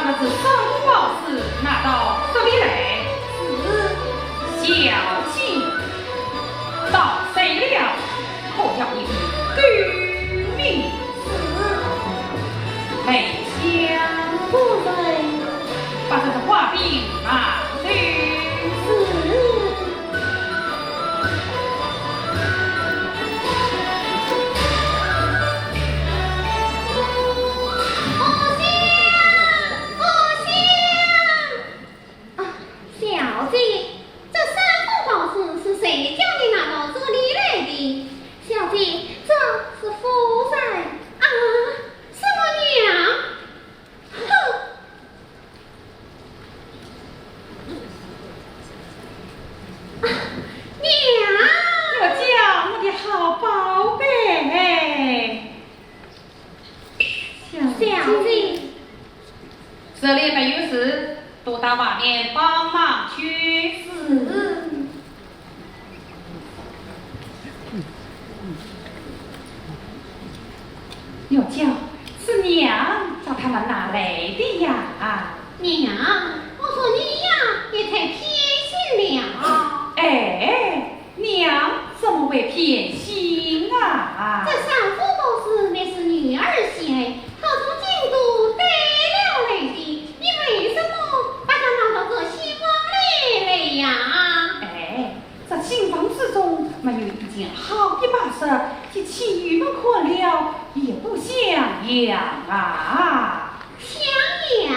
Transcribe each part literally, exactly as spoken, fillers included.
把这三个宝石拿到这里来。是。小姐，到齐了，可要一笔狗命。是。梅香。夫人。把这只画饼拿去。是。 啊，小姐，这三个宝石是谁叫你拿到这里来的？小姐，这是夫人。啊，什么娘？哼！啊，娘！我家我的好宝贝。 小姐。小姐。这里没有事，都到外面帮忙去。是。玉娇，是娘叫他们拿来的呀。娘，我说你呀，也太偏心了。哎， 娘怎么会偏心啊？这三幅宝石乃是女儿喜爱，她从京都带了来的，你为什么把它拿到这新房里来呀？哎，这新房之中没有一件好的宝石，给妻女们看了也不像样啊。像样？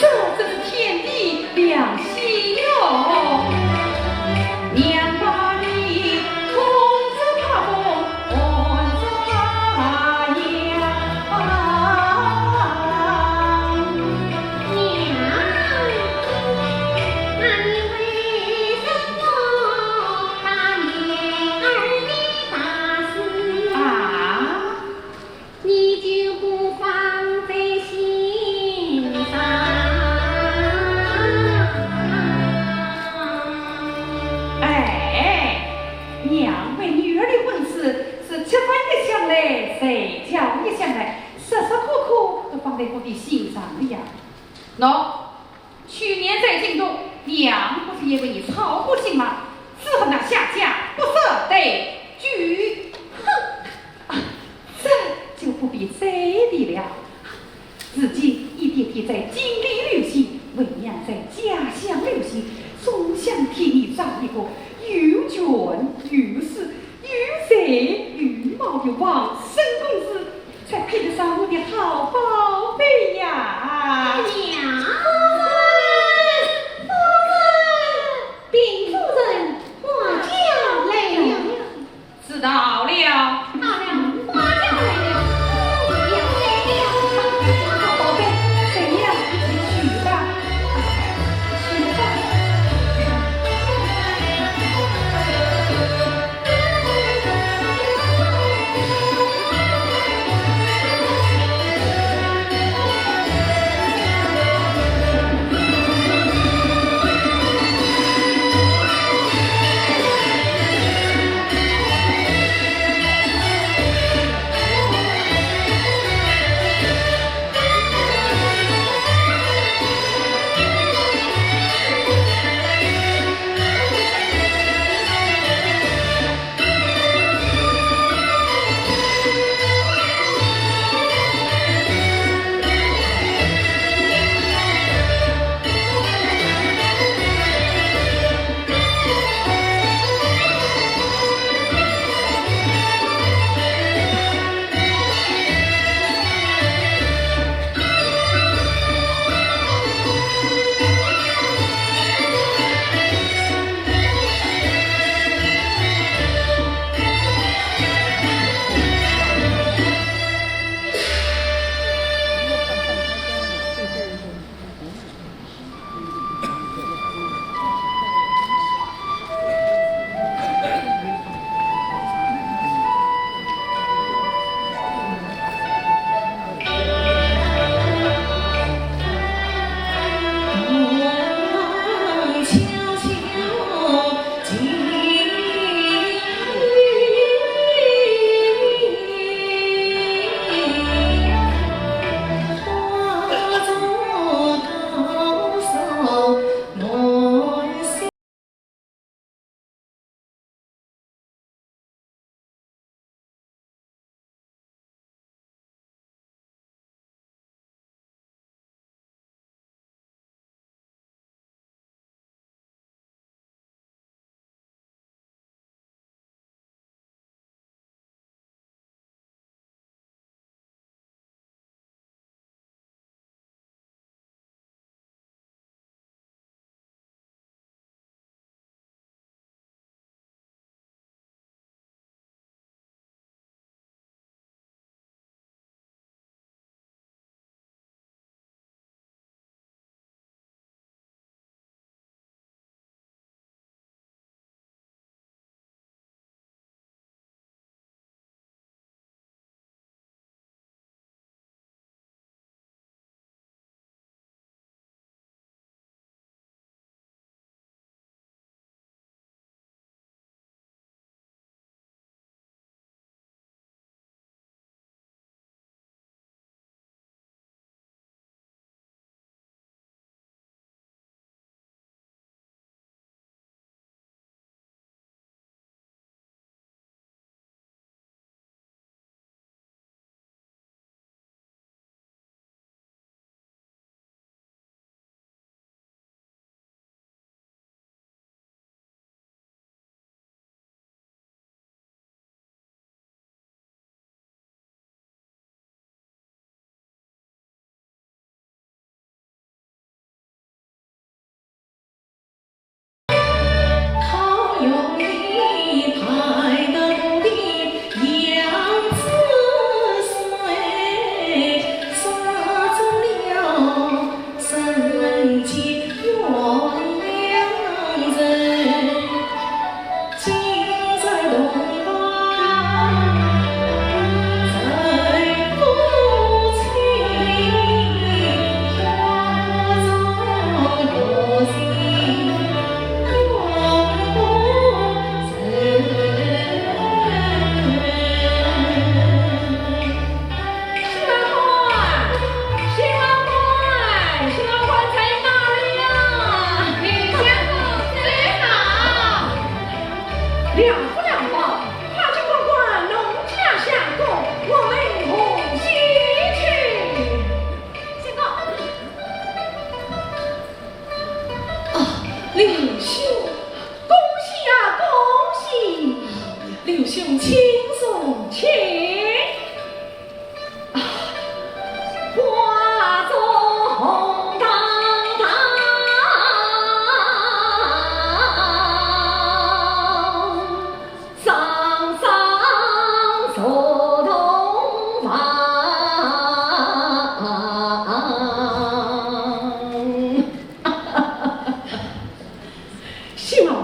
这真是天地良心哟！哎，娘为女儿的婚事是吃饭也想来，睡觉也想来，时时刻刻都放在我的心上的呀。喏， 去年在京都，娘不是也为你操过心吗？只恨他下家不识抬举。哼！啊，这就不必再提了。如今你爹爹在京里留心，为娘在家乡留心，总想替你找一个有权有势、有才有貌的王孙公子， 才配得上我的好宝贝呀！娘！夫人，夫人，禀夫人，花轿来了。知道了。到了，花轿来了。好宝贝，随娘一起去吧，去吧。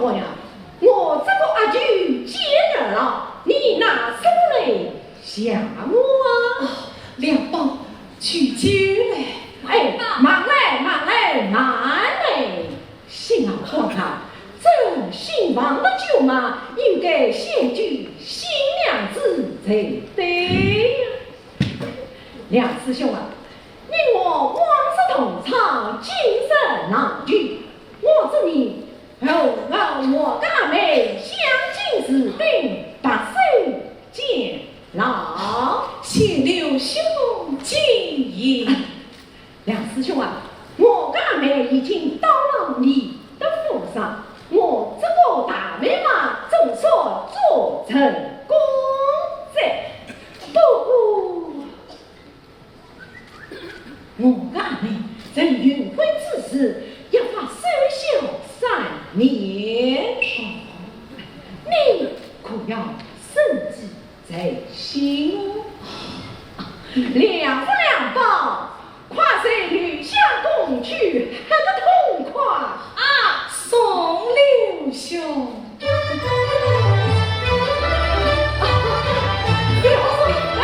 我呀，我这个阿舅见了，你拿什么来谢我啊？哦，两包酒酒嘞。哎，慢来，慢来，慢来。新郎官啊，这新房的酒嘛，应该献给新娘子才对呀。梁师兄啊，你我往日同窗，今日郎舅，我祝你 哦，我家妹相敬如宾，白首偕老。谢刘兄金言。梁师兄啊，我家妹已经到了你的府上，我这个大媒嘛，总算做成功哉。不过， 我家妹在订婚之时，约法守孝三年，你可要谨记在心哦。两副两包，快随刘相公去，喝个痛快啊！送刘兄。啊，刘兄，来，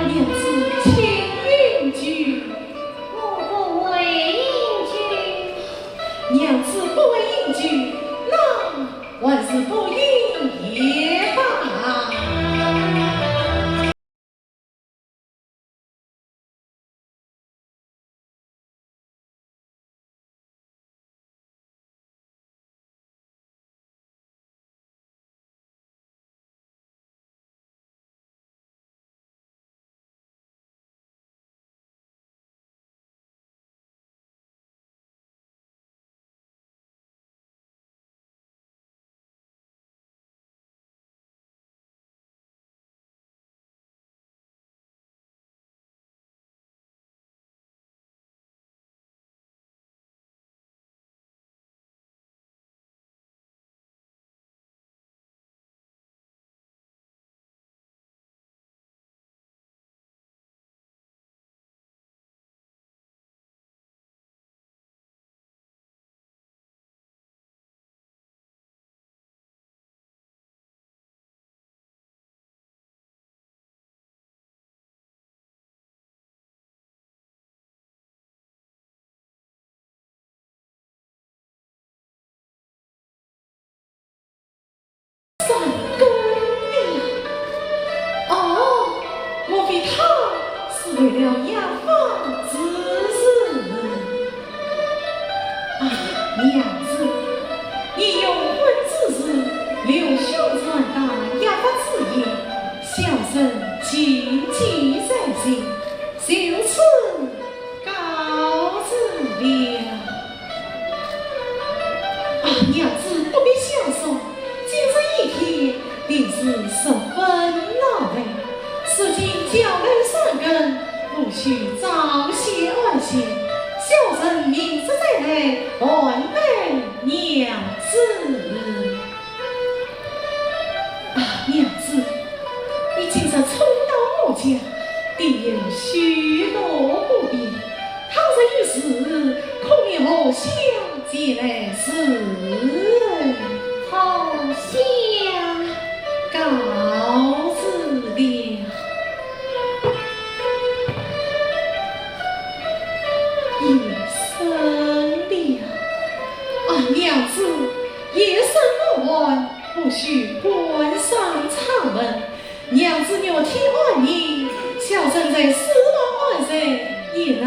娘子，请饮酒。我不会饮酒。娘子不会饮酒，那还是不饮也罢。三姑娘。哦，莫非她是为了雅芳之事？啊，娘子，你用婚之事，刘兄传达雅芳之意，小生谨记在心，就此 告辞了。啊，娘子不必相送，今日一天定是十分劳累，如今脚来生根，务须早些安歇，小生明日再来还陪娘子。 啊，娘子，你今日初到我家，定有许多不便。倘若有事，可命荷香前来侍候。荷香。告辞了。夜深了。啊，娘子， 夜深莫玩，不须关上窗门。娘子若天安眠，小生在书房安睡，也能